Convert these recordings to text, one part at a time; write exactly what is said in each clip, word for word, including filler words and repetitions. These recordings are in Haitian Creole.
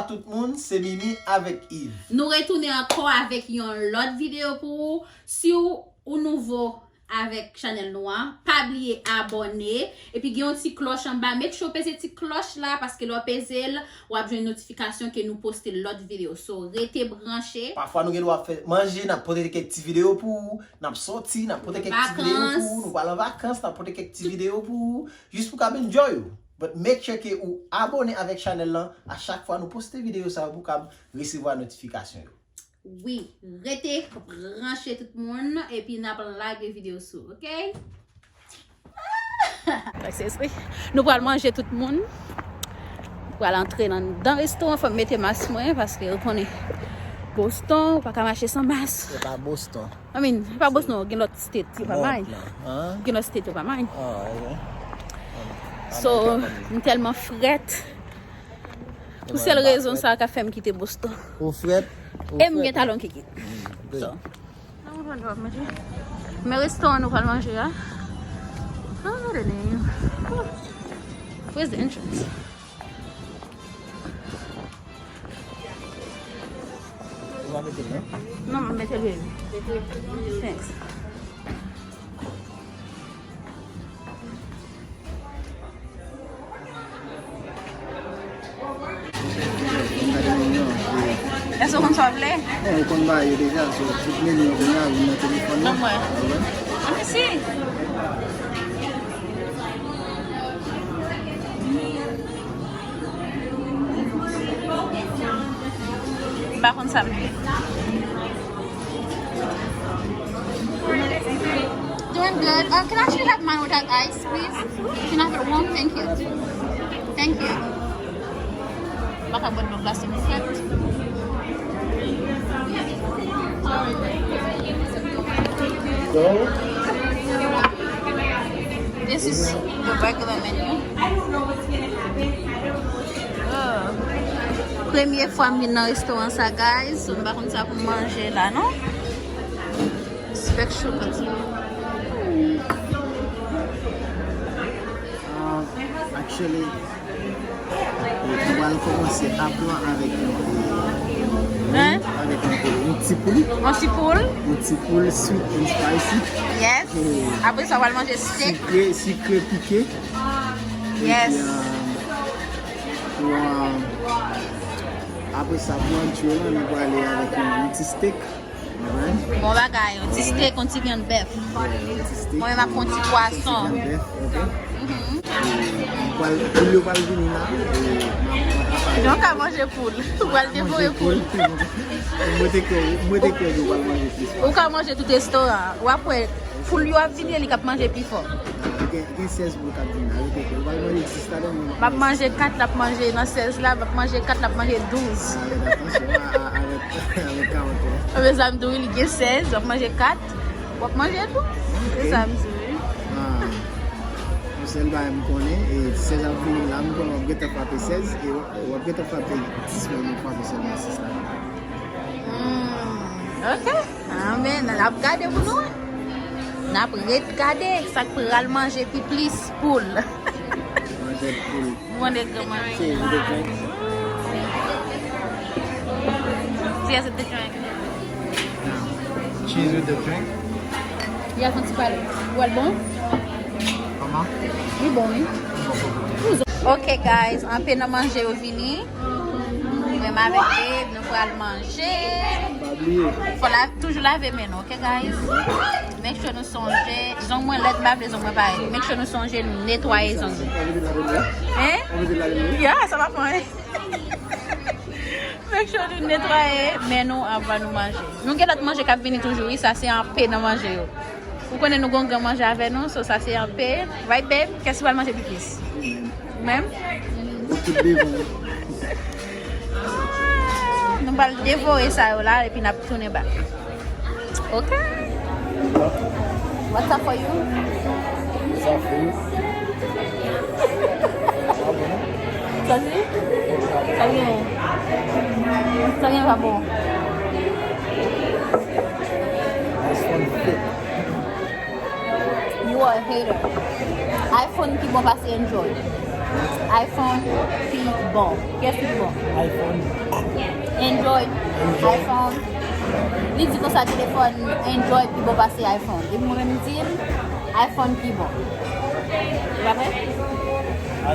Tout moun, se Mimi avèk Yves. Nou retounen ankò avèk yon lòt videyo pou ou. Si w, ou nouvo avèk chanèl nou an, pa bliye abòne. Epi gen yon ti klòch anba. Make sure w peze ti klòch la, paske lè w peze l, w ap jwenn notifikasyon ke nou poste lòt videyo. So, rete branche. Pafwa nou gen dwa ap fè manje, n ap pote kèk ti videyo pou ou, n ap sòti, n ap pote kèk ti videyo pou ou, nou pral an vakans, n ap pote kèk ti videyo pou ou, jis pou w kab enjoy ou. But make sure ke ou abòne avèk chanèl lan, a chak fwa nou poste videyo sa yo pou w kab resevwa notifikasyon yo. Wi, rete branche tout moun, epi n ap lage videyo sou, oke? Like, seriously? Nou pral manje tout moun. Nou pral antre nan, nan restoran, fò m mete mas mwen, paske ou konnen Boston, ou pa ka mache san mas. Se pa Boston. I mean, se pa Boston, gen lòt state, yo pa may. Gen lòt state, yo pa may. So, m tèlman frèt. Pou sèl rezon sa k ap fè m kite Boston. Ou frèt? E m gen talon kiki. So. Men restoran nou pral manje a. Ah, gade nèg yo. Where's the entrance? Ou va mete l, non? Non, m mete l. Thanks. Èske w konn sa w vle? Bon, ou konn bagay yo deja, so tout meni yo vini a vin nan telefòn nan. Ban mwen. Let me see. M pa konn sa m vle. Doing good. Um, can I actually have mine without ice, please? Can I have it warm? Thank you. Thank you. M pa ka bwè dlo glas, se mwen fèt. This is the regular menu. Oh. Premye fwa m vin nan restoran sa, guys. So, m pa konn sa pou m manje la, non? Respect sugar too. Ah, actually, nou pral kòmanse apre avèk yon, avèk yon, yon ti poul. Yon ti poul? Yon ti poul sweet and spicy. Yes. Apre sa, w pral manje steak. Sikre, sikre pike. Yes. Epi, euh, pou, euh, apre sa, pou antre lan, nou prale avèk yon, yon ti steak. Bon bagay, yon ti steak, yon ti vyann bèf. Mwen menm ak yon ti pwason. Yon ti vyann bèf, ok. Mhm. Poul yo pral vini la. Jan w ka manje poul. Ou pral devore poul. Mwen te kwè, mwen te kwè yo pral manje plis. Ou ka manje tout restoran. W ap wè, poul yo ap vini, li k ap manje pi fò. Gen, gen sèz poul k ap vin la, yo te kwè. Yo pral manje dis ladan, men m ap manje kat, l ap manje nan sèz la, m ap manje kat, l ap manje douz. Ah, fè atansyon a, a, avèk, avèk karant la. Mezanmi, tou, li gen sèz, w ap manje kat, w ap manje douz. Ok. Se sa m di, wi. Ah. Yon sèl bagay m konnen, e sèz ap vini la, m konnen w ap gentan frape sèz, e w ap, w ap gentan frape dis, men w frape sèlman sis la. Hmm, ok. Anben, n ap gade pou nou wè. N ap ret gade sa k pral manje pi plis poul. Manje poul. Mwen de granman. Cheese with the drink. Cheese with the drink. Cheese with the drink. Y a fè ti pale. Ou wè l bon? Kòman? Li bon, wi. Li bon pou mwen. Ok, guys, anpe nan manje yo vini. Mwen menm avèk Babe, nou pral manje. Pa bliye. Fò la, toujou lave men nou, ok, guys? Make sure nou sonje, zong mwen lèd, m pa vle zong mwen parèt. Make sure nou sonje netwaye zong nou. Hein? Yeah, sa pa fè anyen. Make sure nou netwaye men nou anvan nou manje. Nou gen lòt manje k ap vini toujou, wi, sa se anpe nan manje yo. Ou konnen nou gon gran manje avè nou, so sa se anpe. Right, babe? Kiyès ki pral manje pi plis? Ou menm? Ou tout devan. Ah, nou pral devore sa yo la, epi n ap tounen bak. Ok. What's up for you? What's up for you? Sa se? Sa gen? Sa gen pa bon? This one fit. You are a hater. iPhone ki bon pase Android. iPhone pi bon. Kiyès ki pi bon? iPhone. Android. iPhone. Li di konsa telefòn Android pi bon pase iPhone. Epi mwen menm m di l iPhone pi bon. Ou pa vre?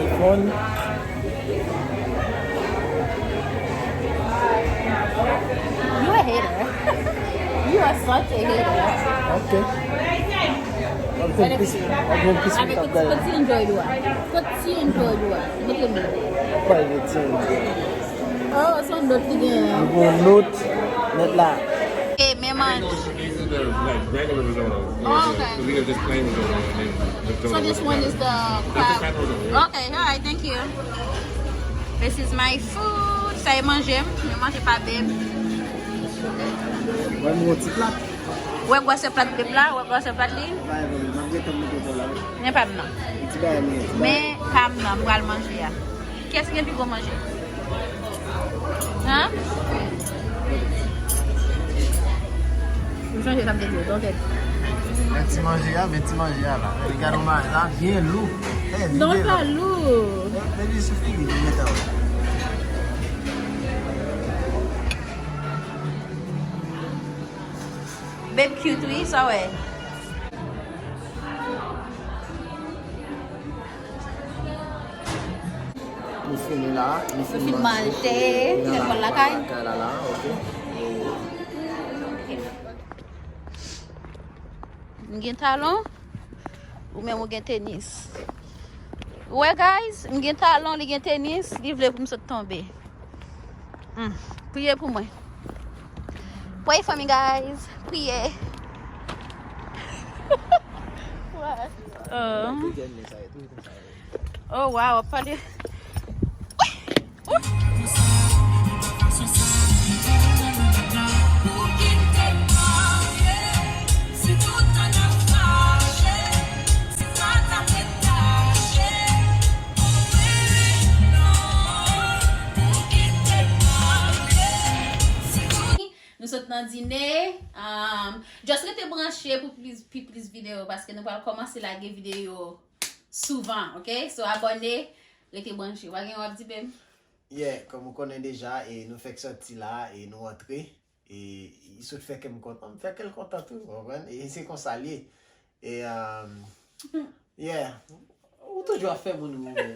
iPhone. You a hater. You are such a hater. Ok. Wap gen pis, wap gen pis pou Avèk kap kot gaye. Kot ti Android ou a? Kot ti Android ou a? Montre m. Pa gen ti Android. Oh, se yon not li gen. Nou gen yon not nèt la. E men manje. These are the like regular risotto. Oh, okay. We have just plain risotto and then risotto. So this one is the That's the crab. fat risotto, yeah. Okay, alright, thank you. This is my food. Sa e manje m. Mwen manje pa beb. Mwen mwen ti plat. Wè gwosè plat beb la, wè gwosè plat li. Bay mwen, mwen gen tan mwen la. Men pa m nan. Ti bay mwen. Men pa m nan, m pral manje a. Kiyès ki gen pi gwo manje? Hein? M sonje sa m te di w, don't it? Men ti manje a, men ti manje a la. Li gade yon bagay la, byen lou. Hey, Non, vide pa la. Lou. Baby sou figi, li mete w. Babe cute, wi, sa wè. Nou fini la, nou Nou fin manje, nou fin pran lakay. Lakay la la, ok. M gen talon, ou menm ou gen tenis. Ou wè, guys, m gen talon, li gen tenis, li vle pou m sot tonbe. Hmm. Priye pou mwen. Pray for me, guys. Priye. What? Um, oh, wow, ap pale. Nou sot nan dine. Um, just rete branche pou plis, pi plis videyo paske nou pral kòmanse lage videyo souvan, ok? So abòne, rete branche. W a gen w ap di, babe? Yeah, kòm ou konnen deja, e nou fèk sòti la, e nou antre. E li sot fè kè m kontan, m fè kè l kontan tou, w konprann? E se konsa l ye. E, um, yeah, ou toujou ap fè moun ri.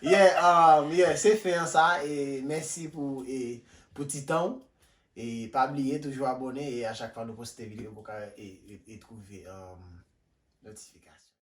Yeah, um, yeah, se fen an sa, e mèsi pou, e, pou ti tan w. E pa bliye, toujou abòne, e a chak fwa nou poste videyo, pou ka, e, e, e twouve, um, notifikasyon.